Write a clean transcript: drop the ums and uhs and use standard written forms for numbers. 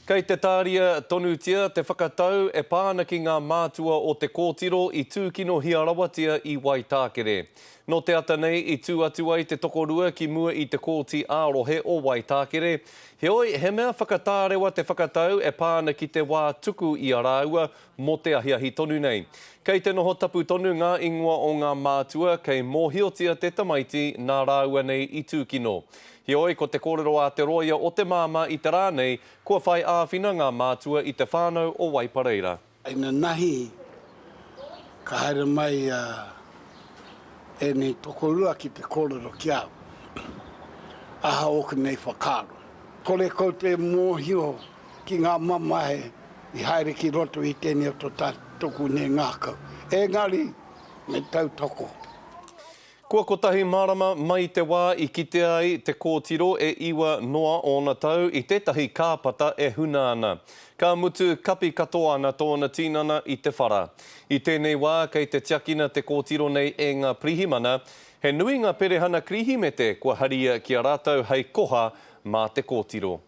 Kei te tāria tonutia te whakatau e pā ana ki ngā mātua o te kōtiro i tūkinohia rawatia i Waitākere. Nō te ata nei i tū atu ai te tokorua ki mua i te Kōti ā-Rohe o Waitākere. Heoi, he mea whakatārewa te whakatau e pā ana ki te wā tuku i a rāua mō te ahiahi tonu nei. Kei te noho tapu tonu ngā ingoa o ngā mātua kei mōhiotia te tamaiti nā rāua nei i tūkino. Heoi, ko te kōrero a te rōia o te māmā i te rā nei, kua whai āwhina ngā mātua i te whānau o Waipareira. Inanahi ka haere mai a ēnei tokorua ki te kōrero ki au, aha ōku nei whakaaro. Kore koutou e mōhio ki ngā mamae i haere ki roto i tēnei o to toku nei ngākau. Engari, me tautoko. Kua kotahi marama mai te wā i kitea ai te kōtiro e iwa noa ōna tau i tētahi kāpata e huna ana. Ka mutu, kapi katoa ana tōna tinana i te whara. I tēnei wā kei te tiakina te kōtiro nei e ngā pirihimana. He nui ngā perehana Kirihimete kua haria ki a rātou hei koha mā te kōtiro.